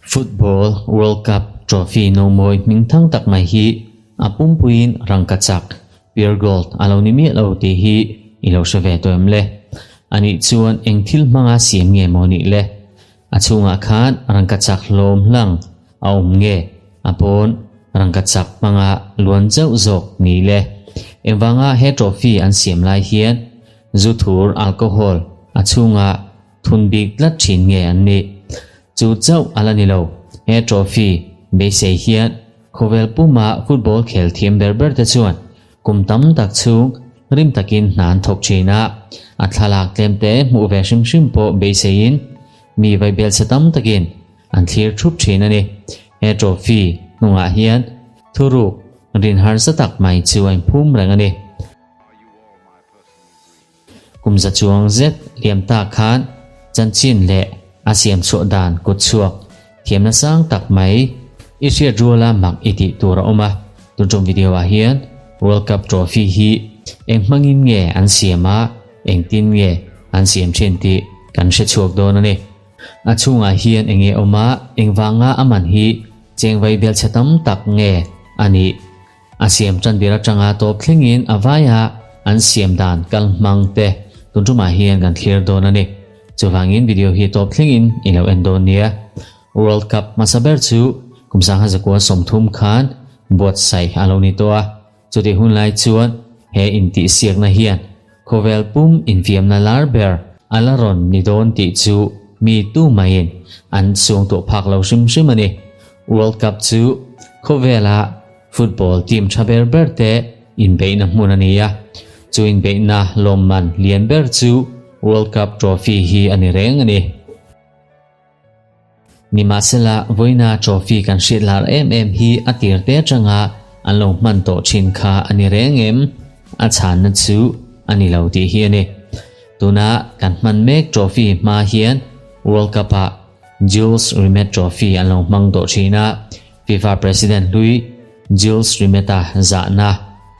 Football World Cup trophy no mawi hming thang tak mai hi a pumpuiin rangkachak, pure gold, a lo ni miah lo tih hi i lo hre ve tawh em le? Anih chuan eng thil hmanga siam nge maw nih le? A chhungah khan rangkachak hlawm hlang a awm nge a pawn rangkachak hmanga luan zauh zawk ni le? Engvanga he trophy an siam lai hian zu thur, alcohol, a chhunga thun bik tlat thin nge an nih? Chu chauh a la ni lo, he trophy beisei hian khawvel puma football khel thiam ber ber te chuan Kum tam tak chhung rim takin hna an thawk thin a, a thlalak tlemte hmuh ve hrim hrim pawh beiseiin mi vaibelchhe tam takin an thlir thup thin a ni. He trophy hnungah hian thuruk rin harsa tak mai chu a inphum reng a ni. Kum za chuang zet liam ta khan chanchin leh a siam chhuah dan kut chhuak thiamna sang tak mai i hriat ruala mak i tih tur a awm a. Tun tum video ah hian World Cup Trophy hi eng hmangin nge an siam a, engtin nge an siam thin tih kan hre chhuak dawn a ni. A chhungah hian eng nge awm a, engvanga a man hi cheng vai belchhe tam tak nge a nih? A siam tan bir atanga tawp thlengin a vaia an siam dan kal hmang te tun tumah hian kan thlir dawn a ni. Chuvangin video hi tawp thlengin i lo en dawn nia. World Cup hmasa ber chu kum sangha zakua 30 khan buatsaih a lo ni tawh a. Chutih hun lai chuan he intihsiakna hian khawvel pum infiamna lar ber a la rawn ni dawn tih chu mi tu maiin an suangtuah phak lo hrim hrim a ni. World Cup chu khawvela football team tha ber ber te inbeihna hmun a ni a, chu inbeihna lawmman lian ber chu World Cup trophy hi a ni reng a ni. Nimahsela, vawiina trophy kan hriat lar em em hi a tir te atanga an lo hman tawh thin kha a ni reng em? A chhanna chu a ni lo tih hi a ni. Tuna kan hman mek trophy hma hian World Cup-ah Jules Rimet Trophy an lo hmang tawh thin a, FIFA President hlui Jules Rimet-a zahna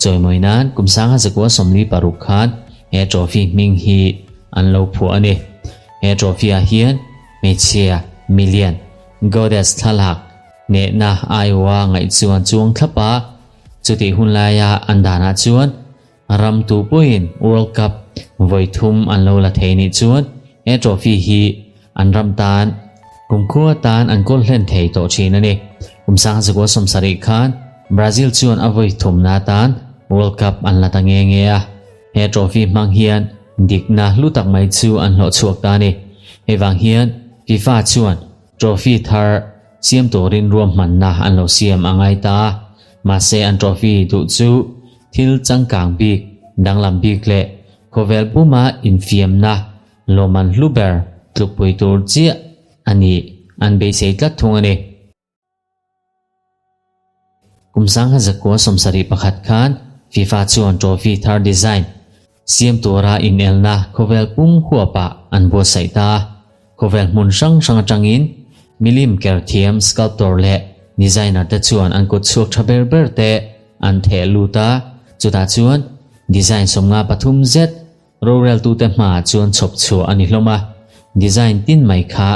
chawimawi nan kum sangha zakua 46 khan he trophy hming hi an lo phuah a ni. He trophy-ah hian hmeichhia million goddess thlalak hnehna aiawha ngaih chuan chuang thlap a, chutih hun laia an danah chuan Ram tu pawhin World Cup vawi thum an lo la thei nih chuan he trophy hi an ram tan kumkhua tan an kawl hlen thei tawh thin a ni. Kum 1970 khan Brazil chuan a vawi thumna tan World Cup an la ta nge nge a, he trophy hmang hian dikna hlu tak mai chu an hlawh chhuak ta a ni. Hei vang hian FIFA chuan trophy thar siam turin ruahmanna an lo siam a ngai ta a, mahse an trophy duh chu Thil changkang bik, danglam bik leh khawvel puma infiamna lawmman hlu ber tlukpui tur chiah a nih an beisei tlat thung a ni. Kum 1971 khan FIFA chuan trophy thar design siam tura inelna khawvel pum huapah an buatsaih ta a. Khawvel hmun hrang hrang atangin milim ker thiam sculptor leh designer te chuan an kut chhuak tha ber ber te an theh lut a, chutah chuan design 53 zet roreltute hmaah chuan chhawp chhuah a ni hlawm a, design tin mai kha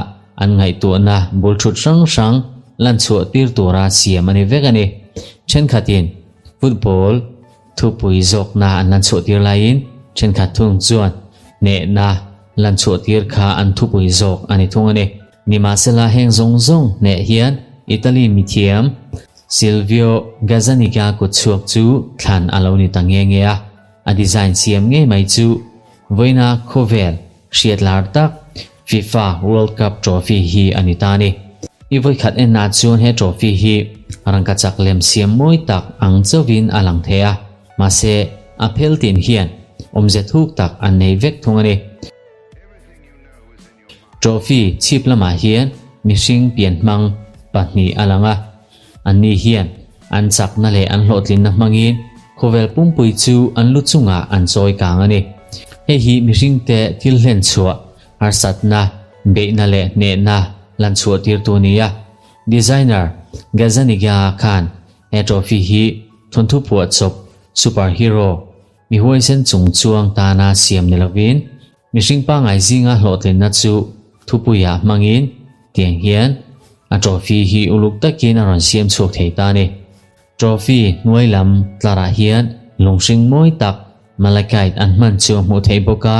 an ngaihtuahna bul thut hrang hrang lan chhuah tir tura siam a ni vek a ni. Thenkhatin football thupui zawkna an lan chhuah tir laiin thenkhat thung chuan hnehna lan chhuah tir kha an thupui zawk a ni thung a ni. Nimahsela heng zawng zawng hneh hian Italy mithiam Silvio Gazzaniga kut chhuak chu thlan a lo ni ta nge nge a, a design siam ngei mai chu vawiina khawvel hriat lar tak FIFA World Cup Trophy hi a ni ta a ni. I vawikhat enah chuan he trophy hi rangkachak lem siam mawi tak ang chauhin a lang thei a, mahse a phel tin hian awmze thuk tak an nei vek thung a ni. Trophy chhip lamah hian mihring pian hmang pahnih a lang a, anni hian an chakna leh an hlawhtlinna hmangin khawvel pumpui chu an lu chungah an chawi kang a ni. Hei hi mihringte thil hlen chhuah, harsatna, beihna leh hnehna lan chhuah tirtu a ni a. Designer Gazzaniga khan he trophy hi thawnthu phuahchawp superhero mi huaisen chung chuang tana siam ni lovin mihring pangngai zinga hlawhtlinna chu thupuiah hmangin tiang hian a trophy hi uluk takin a rawn siam chhuak thei ta a ni. Trophy hnuai lam tlarah hian lung hring mawi tak Malachite an hman chu a hmuh theih bawk a,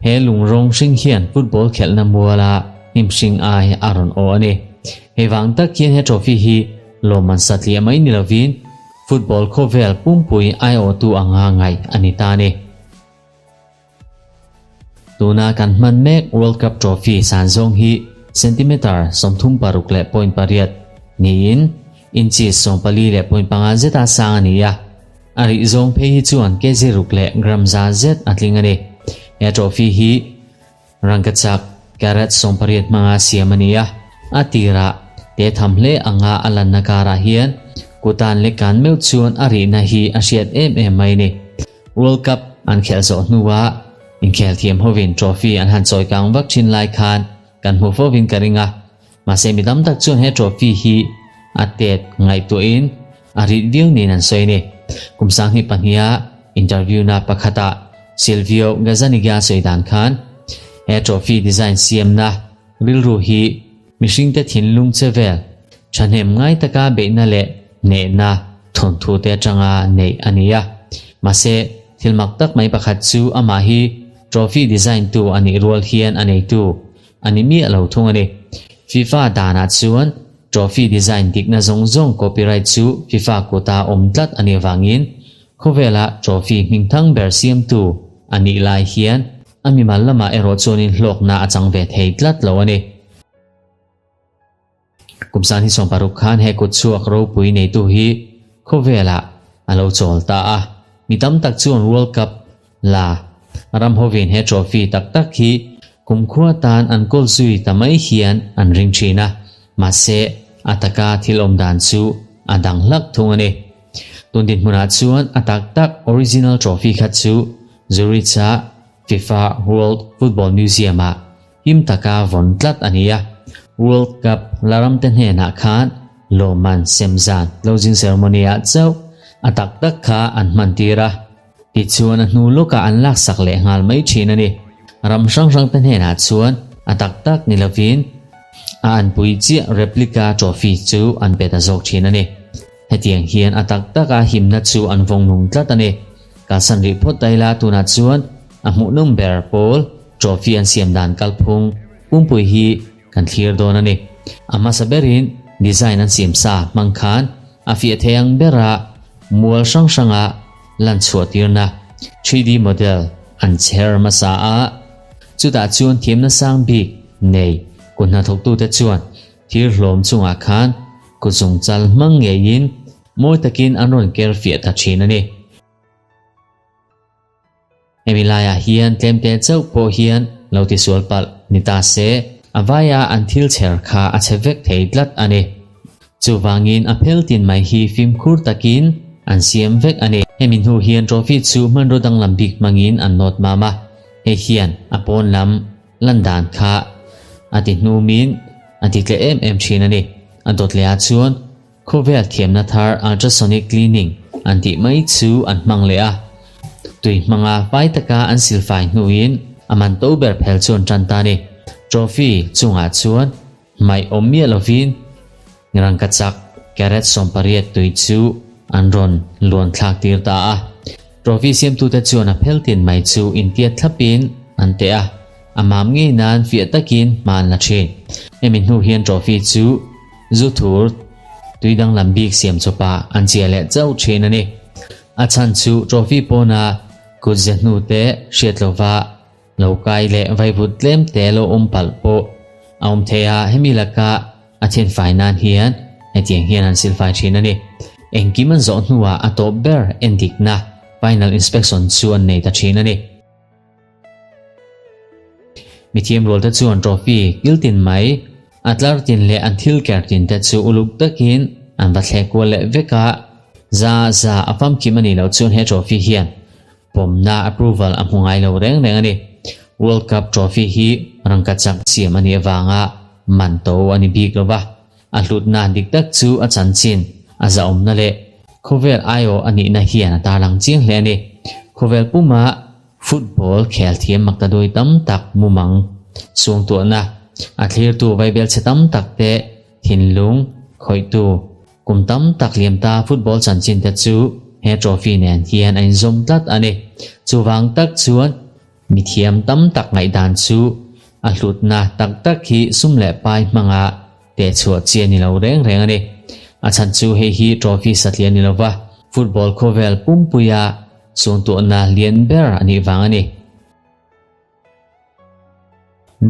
he lung rawng hring hian football khelhna muala hnim hring ai a rawn aw a ni. Hei vang tak hian he trophy hi lawmman satliah mai ni lovin football khawvel pumpui aiawhtu anga ngaih a ni ta a ni. Tuna kan hman mek World Cup Trophy san zawng hi centimeter 36 leh point pariat niin inches 14 leh point panga zeta sang a ni a, a rih zawng phei hi chuan kg ruk leh gram za zet a tling a ni. He trophy hi rangkachak carat 18 hmanga siam a ni a, a tirah te tham hle anga a lanna karah hian kutan leh kan meuh chuan a rihna hi a hriat em em mai a ni. World Cup an khelh zawh hnuah inkhel thiam hovin trophy an han chawi kang vak thin lai khan kan hmu fovin ka ring a, mahse mi tam tak chuan he trophy hi a tet ngaihtuahin a rit viau niin an sawi a ni. Kum sanghnih pahniha interview na pakhatah Silvio Gazzaniga sawi dan khan he trophy design siamna rilru hi Mihringte thinlung che vel thahnem ngai taka beihna leh hnehna thawnthu te atanga neih a ni a. Mahse, thil mak tak mai pakhat chu amah hi trophy design tu a nih rual hian a neitu a ni miah lo thung a ni. FIFA danah chuan trophy design dikna zawng zawng copyright chu FIFA kuta awm tlat a nih avangin khawvela trophy hmingthang ber siamtu a nih lai hian A mimal lamah erawh chuanin hlawkna a chang ve thei tlat lo a ni. Kum san hi 60 khan he kut chhuak ropui neitu hi khawvelah a lo chawl ta a. Mi tam tak chuan World Cup la ram hovin he trophy tak tak hi kumkhua tan an kawl zui ta mai hian an ring thin a. Mahse, a taka thil awm dan chu a dang hlak thung a ni. Tun dinhmunah chuan a tak tak original trophy kha chu Zurich-a FIFA World Football Museum-ah him taka vawn tlat a ni a. World Cup la ramte hnenah khan lawmman sem zan closing ceremony-ah chauh a tak tak kha an hman tir a. Tichuan a hnu lawkah an laksak leh nghal mai thin a ni. Ram hrang hrangte hnenah chuan a tak tak ni lovin a anpui chiah replica trophy chu an pe ta zawk thin a ni. Hetiang hian a tak taka himna chu an vawng nung tlat a ni. Kalsan rih phawt ta ila tunah chuan a hmuhnawm ber pawl trophy an siam dan kalphung pumpui hi kan thlir dawn a ni. A hmasa berin design an siam sa hmang khan a fiah thei ang bera mual hrang hranga lan chhuah tirna 3D model an chher hmasa a, chutah chuan thiamna sang bik nei kut hnathawktute chuan thir hlawm chungah khan kutzungchal hmang ngeiin Mawi takin an rawn ker fiah ta thin a ni. Hemi laiah hian tlemte chauh pawh hian lo tisual palh ni ta se, a vaia an thil chher kha a chhe vek thei tlat a ni. Chuvangin a phel tin mai hi fimkhur takin an siam vek a ni. Hemi hnu hian trophy chu hmanraw danglam bik hmangin an nawt mam a, hei hian a pawn lam lan dan kha a ti hnumin a ti tle em em thin a ni. A dawt lehah chuan Khawvel thiamna thar ultrasonic cleaning an tih mai chu an hmang leh a, tui hmanga fai taka an silfai hnuin a man to ber phel chu an tan ta a ni. Trophy chungah chuan hmaih awm miah lovin rangkachak carat 80 tui chu an rawn luan thlak tir ta a. Trophy siamtute chuan a phel tin mai chu intiat thlapin an teh a, a mam ngei nan fiah takin hma an la thin. Hemi hnu hian trophy chu Zu thur tui danglam bik siam chawpah an chiah leh chauh thin a ni. A chhan chu trophy pawna kut ze hnu te hriat lova lo kai leh vaivut tlem te lo awm palh pawh a awm thei a, hemi laka a thianfai nan hian hetiang hian an silfai thin a ni. Engkim an zawh hnuah a tawp ber endikna, final inspection, chu an nei ta thin a ni. Mithiam rualte chuan trophy kil tin mai, a tlar tin leh an thil ker tin te chu uluk takin an va thleh kual leh vek a. Za za a famkim a nih loh chuan he trophy hian pawmna, approval, a hmu ngai lo reng reng a ni. World Cup trophy hi rangkachak siam a nih avanga man to a ni bik lo va, a hlutna dik tak chu a chanchin, a zahawmna leh khawvel aiawh a nihna hian a tarlang chiang hle a ni. Khawvel puma Football khel thiam maktaduai tam tak mumang suangtuahna. A thlirtu vaibel chhe tam tak te thinlung khawihtu kum tam tak liam ta football chanchin te chu he trophy nen hian a inzawm tlat a ni. Chuvang tak chuan mithiam tam tak ngaihdan chu a hlutna tak tak hi sum leh pai hmanga teh chhuah chi a ni lo reng reng a ni. A chhan chu hei hi trophy satliah a ni lova, football khawvel pumpuia suangtuahna lian ber a nih vang a ni.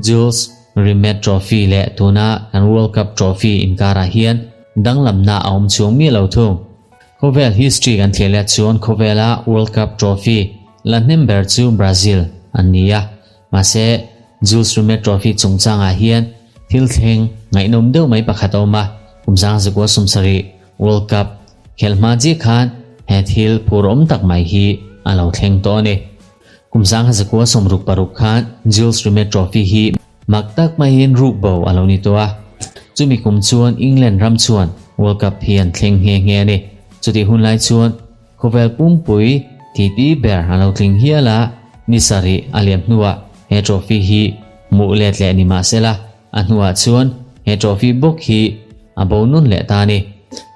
Jules Rimet Trophy leh tuna kan World Cup Trophy inkarah hian danglamna a awm chhung miah lo thung. Khawvel history kan thlir let chuan khawvela World Cup Trophy la hnem ber chu Brazil an ni a, mahse Jules Rimet Trophy chungchangah hian thil thleng ngaihnawm deuh mai pakhat a awm a, kum 19 70 World Cup khelh hma chiah khan he thil phur awm tak mai hi a lo thleng tawh a ni. Kum 1966 khan Jules Rimet Trophy hi mak tak maiin ruk bo a lo ni tawh a. Chumi kum chuan England ram chuan World Cup hi an thleng nghe nghe a ni. Chutih hun lai chuan khawvel pumpui titi ber a lo tling hial a, ni sarih a liam hnuah he trophy hi hmuh let leh ni mah sela, a hnuah chuan he trophy bawk hi a bo nun leh ta a ni.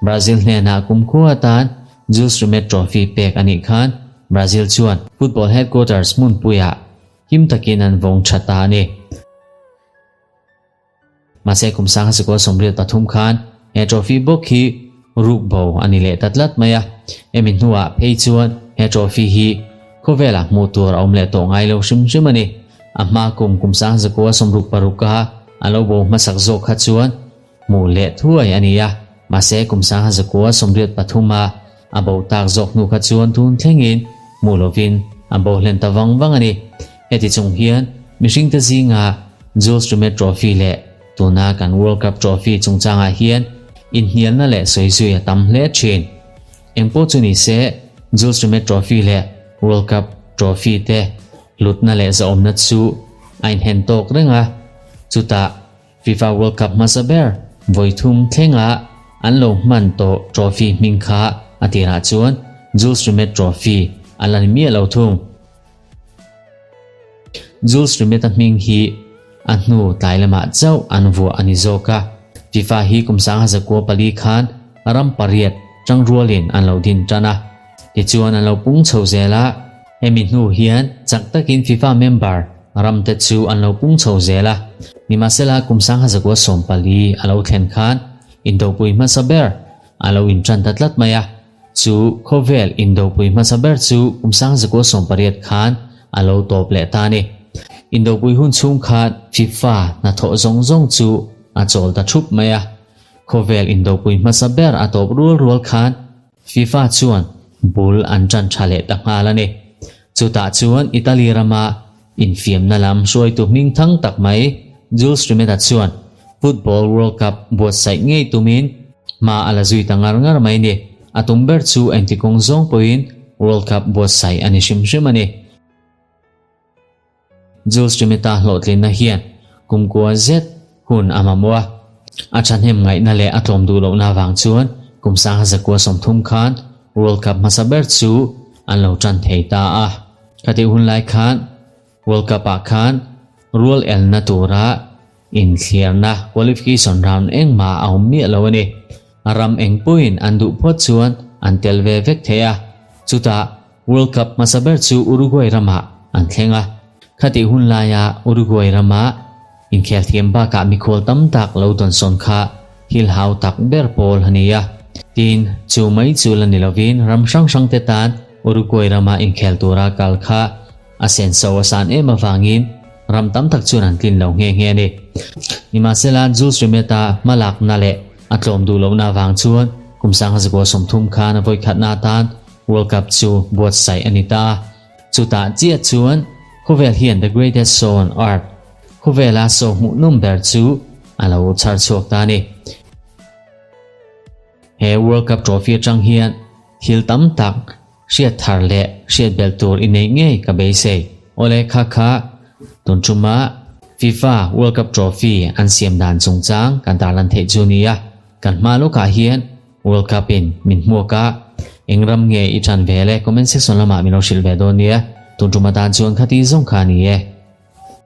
Brazil hnenah kumkhua atan Jules Rimet Trophy pek a nih khan Brazil chuan football headquarters hmunpuiah him takin an vawng tha ta a ni. Mahse kum 1983 khan he trophy bawk hi ruk bo a ni leh ta tlat mai a. Hemi hnuah phei chuan he trophy hi khawvelah hmuh tur a awm leh tawh ngai lo hrim hrim a ni. A hma kum kum 1966 a a lo bo hmasak zawk kha chuan Hmuh leh thuai a ni a, mahse kum 1983 a a bo tak zawk hnu kha chuan tun thlengin hmuh lovin a bo hlen ta vang vang a ni. Heti chung hian mihringte zinga Jules Rimet Trophy leh tuna kan World Cup Trophy chungchangah hian inhnialna leh sawizui a tam hle thin. Engpawh chu ni se, Jules Rimet Trophy leh World Cup Trophy te hlutna leh zahawmna chu a inhen tawk reng a, chutah FIFA World Cup hmasa ber vawi thum thlenga an lo hman tawh trophy hming kha a tirah chuan Jules Rimet Trophy a la ni miah lo thung. Jules Rimet-a hming hi a hnu tlai lamah chauh an vuah a ni zawk a. FIFA hi kum 1904 khan ram pariat tangrualin an lo din tan a, tichuan an lo pung chho zel a. Hemi hnu hian chak takin FIFA member Ramte chu an lo pung chho zel a, nimahsela kum 1914 a lo thlen khan indopui hmasa ber a lo intan ta tlat mai a, chu khawvel indopui hmasa ber chu kum 1918 khan a lo tawp leh ta a ni. Indopui hun chhung khan FIFA hnathawh zawng zawng chu a chawl ta thup mai a, khawvel indopui hmasa ber a tawp rual rual khan FIFA chuan bul an tan tha leh ta nghal a ni. Chutah chuan Italy rama infiamna lam hruaitu hming thang tak mai Jules Rimet-a chuan Football World Cup buatsaih ngei tumin hma a la zui ta ngar ngar mai ni. A tum ber chu engti kawng zawng pawhin World Cup buatsaih a ni hrim hrim a ni. Jules Rimet-a hlawhtlinna hian kumkua zet hun a mamawh a, a thahnem ngaihna leh a tlawm duh lohna avang chuan kum 1930 khan World Cup hmasa ber chu an lo tan thei ta a. Khatih hun lai khan World Cup-ah khan rual elna tura inthliarna qualification round engmah a awm miah lo a ni. Ram eng pawhin an duh phawt chuan an tel ve vek thei a, chutah World Cup hmasa ber chu Uruguay ramah an thleng a. Khatih hun laia Uruguay rama inkhel thiam bakah mikhual tam tak lo dawnsawn kha thil hau tak ber pawl a ni a. Tin, chu mai chu la ni lovin ram hrang hrangte tan Uruguay rama inkhel tura kal kha a senso a san em avangin ram tam tak chuan an tlin lo nghe nghe a ni. Nimahsela, Jules Rimet-a hmalakna leh a tlawm duh lohna avang chuan kum 1930 khan a vawikhatna atan World Cup chu buatsaih a ni ta a, chutah chiah chuan khawvel hian The Greatest Show on Earth, khawvela show hmuhnawm ber chu a lo chhar chhuak ta a ni. He World Cup trophy atang hian thil tam tak hriat thar leh hriat belh tur i neih ngei ka beisei. Awle kha kha tun tuma FIFA World Cup trophy an siam dan chungchang kan tarlan theih chu nia, kan hma lawkah hian World Cup in min hmuak a, eng ram nge i tan ve le comment section lamah min lo hrilh ve dawn nia, tun tum atan chuan khati zawng kha a ni e.